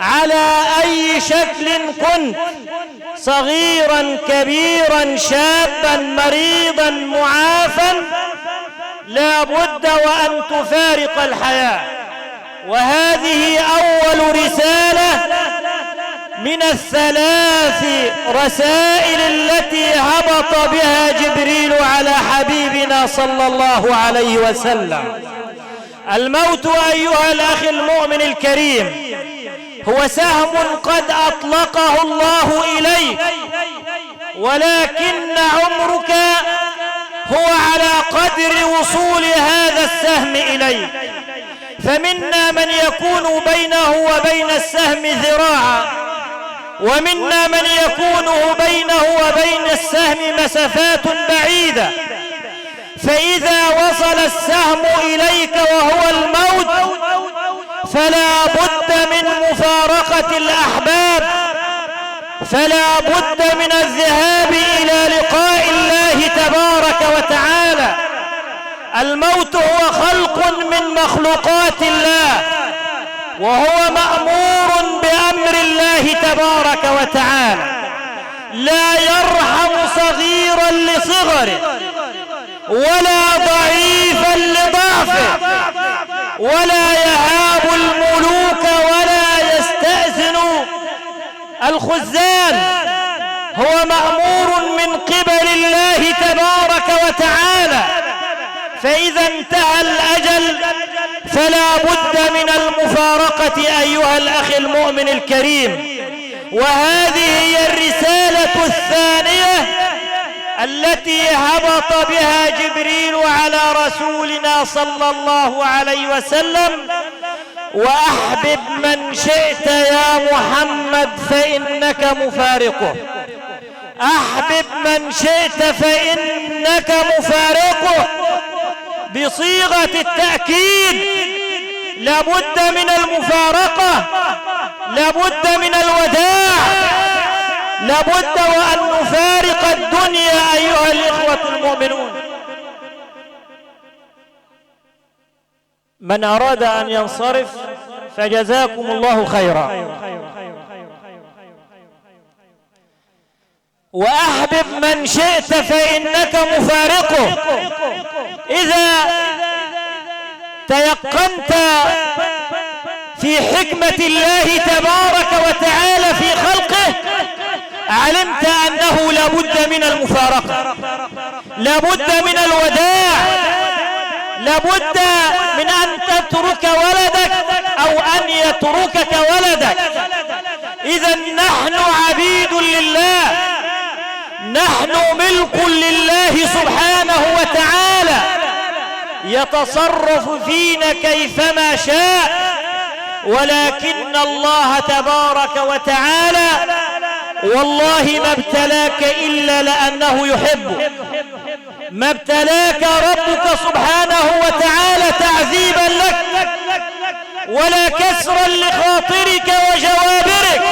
على أي شكل كنت، صغيرا كبيرا شابا مريضا معافا، لا بد وأن تفارق الحياة. وهذه أول رسالة من الثلاث رسائل التي هبط بها جبريل على حبيبنا صلى الله عليه وسلم. الموت أيها الأخ المؤمن الكريم هو سهم قد أطلقه الله إليك، ولكن عمرك هو على قدر وصول هذا السهم إليك. فمنا من يكون بينه وبين السهم ذراعا، ومنا من يكون بينه وبين السهم مسافات بعيدة. فإذا وصل السهم إليك وهو الموت فلا بد من مفارقة الأحباب، فلا بد من الذهاب إلى لقاء الله تبارك وتعالى. الموت هو خلق من مخلوقات الله، وهو مأمور بأمر الله تبارك وتعالى. لا يرحم صغيرا لصغره، ولا ضعيفا لضعفه، ولا يهاب الملوك ولا يستأذن الخزان. هو مأمور من قبل الله تبارك وتعالى. فإذا انتهى الأجل فلا بد من المفارقة أيها الأخ المؤمن الكريم. وهذه هي الرسالة الثانية التي هبط بها جبريل على رسولنا صلى الله عليه وسلم: وأحبب من شئت يا محمد فإنك مفارقه، أحبب من شئت فإنك مفارقه، بصيغة التأكيد. لابد من المفارقة، لابد من الوداع، لابد وأن نفارق الدنيا أيها الإخوة المؤمنون. من أراد أن ينصرف فجزاكم الله خيرا. وأحبب من شئت فإنك مفارقه. إذا تيقنت في حكمة الله تبارك وتعالى في خلقه علمت أنه لا بد من المفارقة، لا بد من الوداع، لا بد من أن تترك ولدك أو أن يتركك ولدك. إذا نحن عبيد لله، نحن ملك لله سبحانه وتعالى، يتصرف فينا كيفما شاء. ولكن الله تبارك وتعالى والله ما ابتلاك إلا لأنه يحبك، ما ابتلاك ربك سبحانه وتعالى تعذيبا لك ولا كسرا لخاطرك وجوابرك،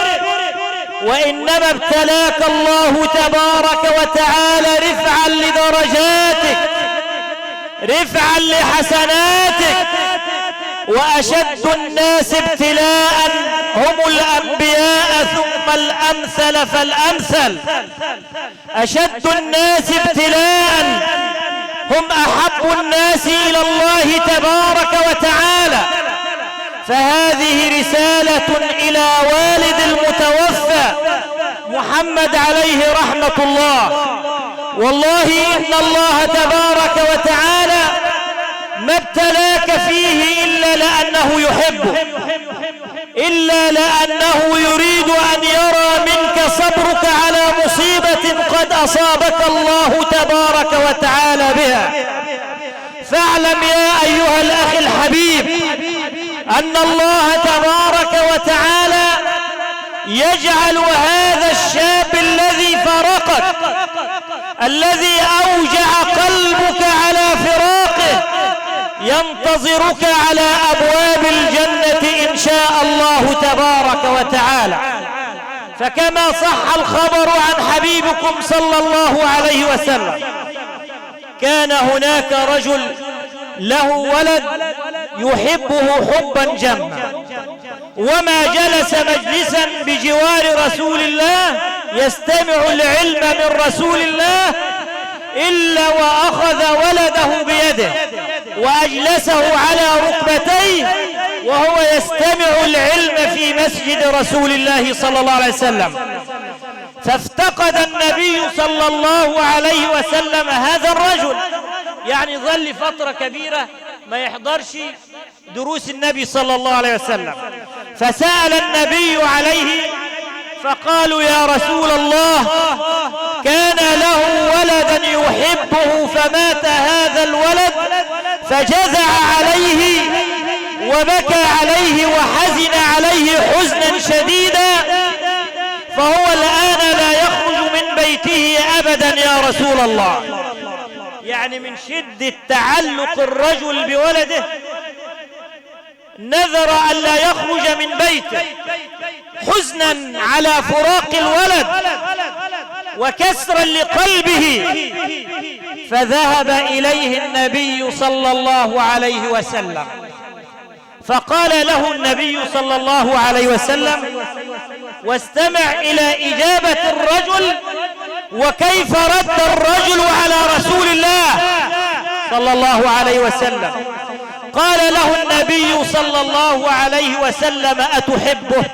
وإنما ابتلاك الله تبارك وتعالى رفعا لدرجاتك، رفعا لحسناتك. وأشد الناس ابتلاء هم الأنبياء ثم الأمثل فالأمثل. أشد الناس ابتلاء هم أحب الناس إلى الله تبارك وتعالى. فهذه رسالة إلى والد المتوفى محمد عليه رحمة الله. والله إن الله تبارك وتعالى ما ابتلاك فيه إلا لأنه يحبه، إلا لأنه يريد أن يرى منك صبرك على مصيبة قد أصابك الله تبارك وتعالى بها. فاعلم يا أيها الأخ الحبيب أن الله تبارك وتعالى يجعل هذا الشاب الذي فارقك، الذي أوجع قلبك على فراقه، ينتظرك على أبواب الجنة إن شاء الله تبارك وتعالى. فكما صح الخبر عن حبيبكم صلى الله عليه وسلم، كان هناك رجل له ولد يحبه حبا جما، وما جلس مجلسا بجوار رسول الله يستمع العلم من رسول الله إلا وأخذ ولده بيده وأجلسه على ركبتيه وهو يستمع العلم في مسجد رسول الله صلى الله عليه وسلم. فافتقد النبي صلى الله عليه وسلم هذا الرجل، يعني ظل فترة كبيرة ما يحضرش دروس النبي صلى الله عليه وسلم. فسأل النبي عليه فقالوا: يا رسول الله، كان له ولدا يحبه فمات هذا الولد فجزع عليه وبكى عليه وحزن عليه حزنا شديدا، فهو الآن لا يخرج من بيته أبدا يا رسول الله. يعني من شدة تعلق الرجل بولده نذر أن لا يخرج من بيته حزنا على فراق الولد وكسرا لقلبه. فذهب إليه النبي صلى الله عليه وسلم فقال له النبي صلى الله عليه وسلم، واستمع إلى إجابة الرجل وكيف رد الرجل على رسول الله صلى الله عليه وسلم. قال له النبي صلى الله عليه وسلم: أتحبه؟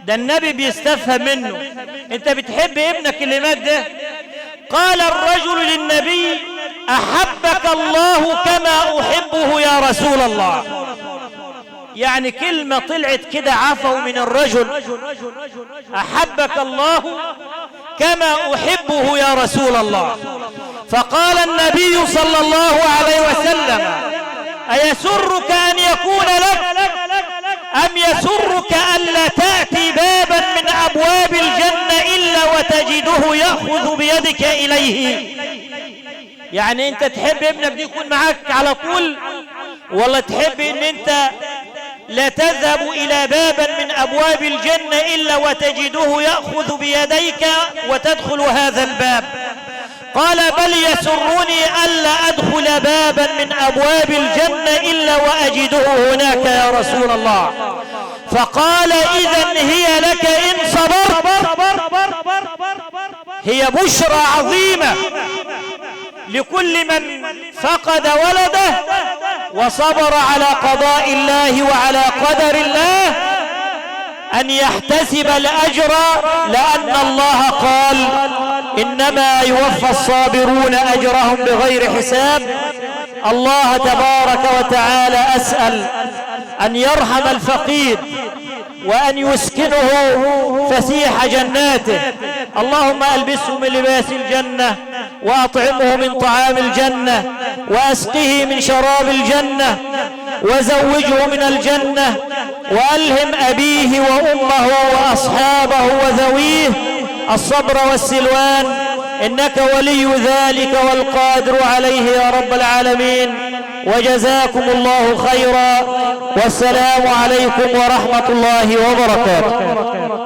ده النبي بيستفهم منه، أنت بتحب ابنك اللي مات ده؟ قال الرجل للنبي: أحبك الله كما أحبه يا رسول الله. يعني كلمة طلعت كده عفو من الرجل، أحبك الله كما أحبه يا رسول الله. فقال النبي صلى الله عليه وسلم: أيسرك أن يكون لك أم يسرك ألا تأتي بابا من أبواب الجنة إلا وتجده يأخذ بيدك إليه؟ يعني أنت تحب ابنك دي يكون معاك على طول، ولا تحب أن أنت لا تذهب إلى بابا من أبواب الجنة إلا وتجده يأخذ بيديك وتدخل هذا الباب؟ قال: بل يسرني ألا أدخل بابا من أبواب الجنة إلا وأجده هناك يا رسول الله. فقال: إذن هي لك إن صبرت. هي بشرى عظيمة لكل من فقد ولده وصبر على قضاء الله وعلى قدر الله أن يحتسب الأجر، لأن الله قال: إنما يوفى الصابرون أجرهم بغير حساب. الله تبارك وتعالى أسأل أن يرحم الفقيد وأن يسكنه فسيح جناته. اللهم ألبسه من لباس الجنة، وأطعمه من طعام الجنة، وأسقه من شراب الجنة، وزوجه من الجنة، وألهم أبيه وأمه وأصحابه وذويه الصبر والسلوان، إنك ولي ذلك والقادر عليه يا رب العالمين. وجزاكم الله خيرا، والسلام عليكم ورحمة الله وبركاته.